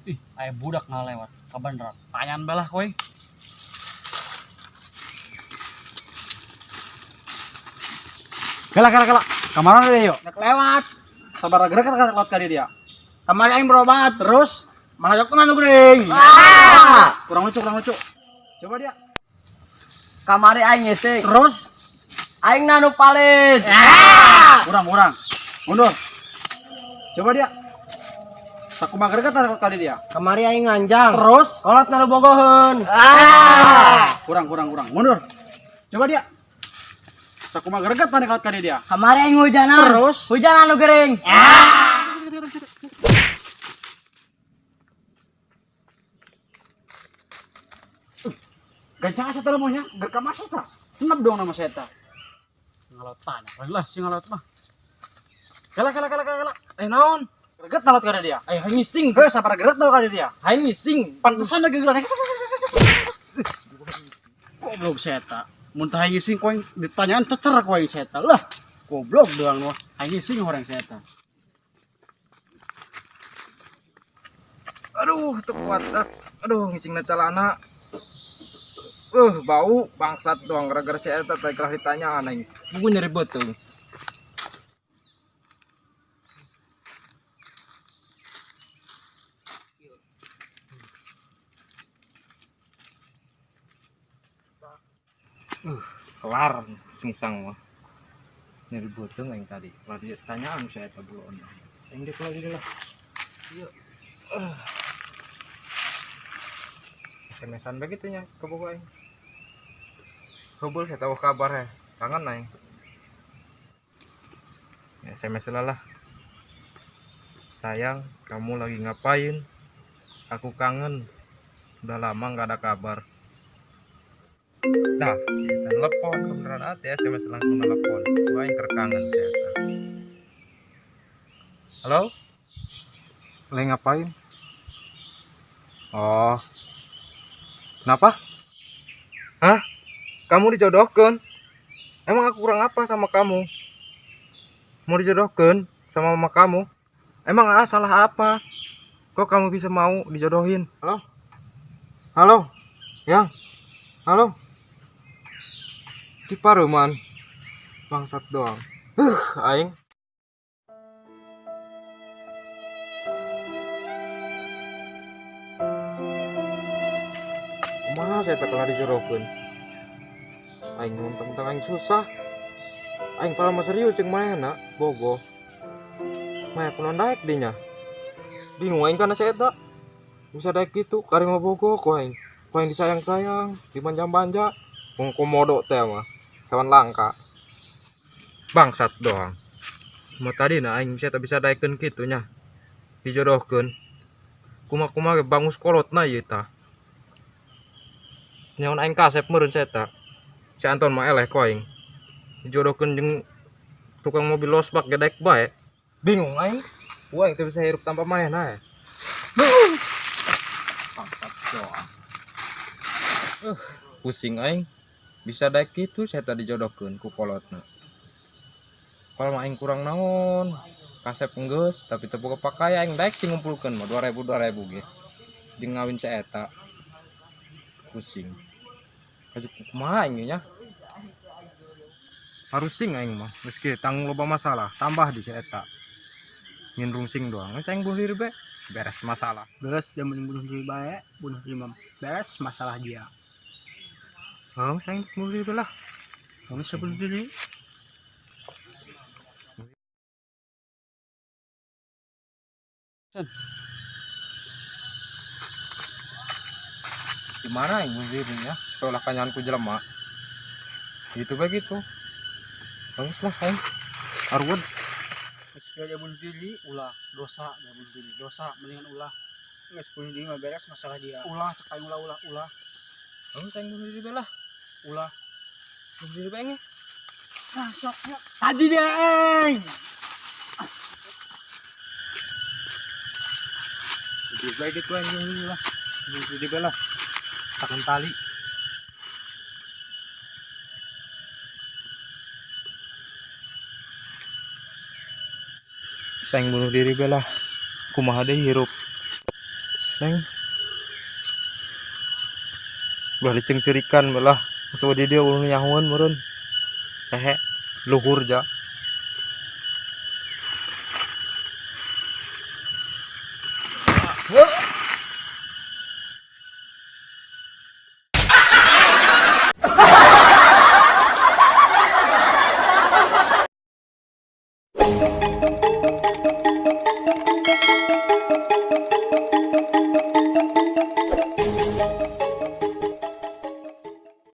Ih, aya budak ngalewat kabeneran. Tanyaan balah kowe. Kela kela kela. Kamaran dia yuk. Rek lewat. Sabar gerak kata lewat kali dia. Kamari aing berobat. Terus Malah jok tenan geuring. Ah! Kurang lucu, kurang lucu. Coba dia. Kamari aing ngising. Terus Aing nanu palit. kurang kurang. Mundur. Coba dia. Sakumaha gerak kata lewat kali dia. Kamari aing nganjang. Terus Kolot nanu bogoheun. Ah! kurang kurang kurang. Mundur. Coba dia. Sakumaha greget tadi lewat kali dia. Kamari aing hujanan. Terus? Hujan anu gering. Gancang asa teh nya, gerka masa tah. Senep dong nama saya tah. Ngalot tanya, lah si ngalot mah. Kela kela kela kela kela. Eh naon? Greget nalot kada dia. Ayo aing ngising. Heuh, sabar greget nalot kada dia. Aing ngising. Pantesan lagi gerak. Goblok saya tah. Mun tah aing ngising ku aing ditanyaan cecer ku aing saya tah. Lah, goblok doang mah. Aing ngising orang saya tah. Aduh, teu kuat. Ah. Aduh, ngisingna calana. Bau bangsat doang gara-gara si eta teh kalah ditanyaan aing. Buku nyeri beuteung. Kelar ngisang mah. Nyeri beuteung aing tadi. Kelar ditanyaan si eta buloon. Aing deuk lagi lah. Ieu. SMS-an begitu nya ke bogo aing. Hubul saya tahu kabar ya, kangen aing. SMS lah lah. Sayang, kamu lagi ngapain? Aku kangen. Udah lama nggak ada kabar. Dah, kita telepon beneran ati SMS langsung telepon. Gua yang kangen saya. Halo? Lagi ngapain? Oh. Kenapa? Hah? Kamu dijodohkan? Emang aku kurang apa sama kamu? Mau dijodohkan sama mama kamu? Emang salah apa? Kok kamu bisa mau dijodohin? Halo? Halo? Yang? Halo? Di paruman. Bangsat doang. Aing. Kumaha saya tak kalah dijodohkeun? Aing mentang-mentang aing susah. Aing pala mah serius jeung manehna, bogoh. Maya kunaon daek dinya. Bingung aing kana si eta. Bisa daek kitu, kari mah bogoh ku aing. Ku aing disayang-sayang, dimanja-manja. Wong komodo teh mah, hewan langka. Bangsat doang. Mah tadi na aing bisa bisa daekeun kitu nya. Dijodohkeun. Kumaha-kumaha ge bangus kolotna ieu tah. Nyaon aing kasep meureun si eta. Si Anton mah eleh ku aing. Dijodohkeun jeung tukang mobil losbak ge daek bae. Bingung aing. Ku aing teu bisa hirup tanpa manehna. Bangsat doang. Pusing aing. Bisa daek kitu saya tadi dijodohkeun ku kolotna. Kalau mah aing kurang naon, kasep enggeus tapi teu boga pakaya aing daek sih ngumpulkeun mah 2000 2000 ge. Jeung ngawin si eta. Pusing. Aju kumaha aing nya? Harusing aing mah, geus kieu tanggung loba masalah, tambah di si eta. Nyin rungsing doang, geus aing bunuh diri bae, beres masalah. Geus dia mending bunuh diri bae, bunuh diri mah beres masalah dia. Heuh, aing bunuh diri bae lah. Geus bunuh diri. Di mana aing bunuh diri nya? Tolak kanyahan ku jelema. Gitu bae gitu. Bagus lah aing. Arwad. Geus kieu dia bunuh diri, Ulah dosa dia bunuh diri, dosa mendingan ulah. Geus bunuh diri mah beres masalah dia. Ulah cek aing ulah ulah ulah. Bagus aing bunuh diri bae lah. Ulah. Bunuh diri bae aing. Nah, sok ya. Haji dia aing. Bunuh diri bae gitu aing bunuh diri lah. Bunuh diri bae lah. Takon tali. Saing bunuh diri bae lah. Kumaha deui hirup. Neng. Ulah dicengcerikan belah. Masuk di dia ulun nyahuan meureun. Hehe, luhur ja.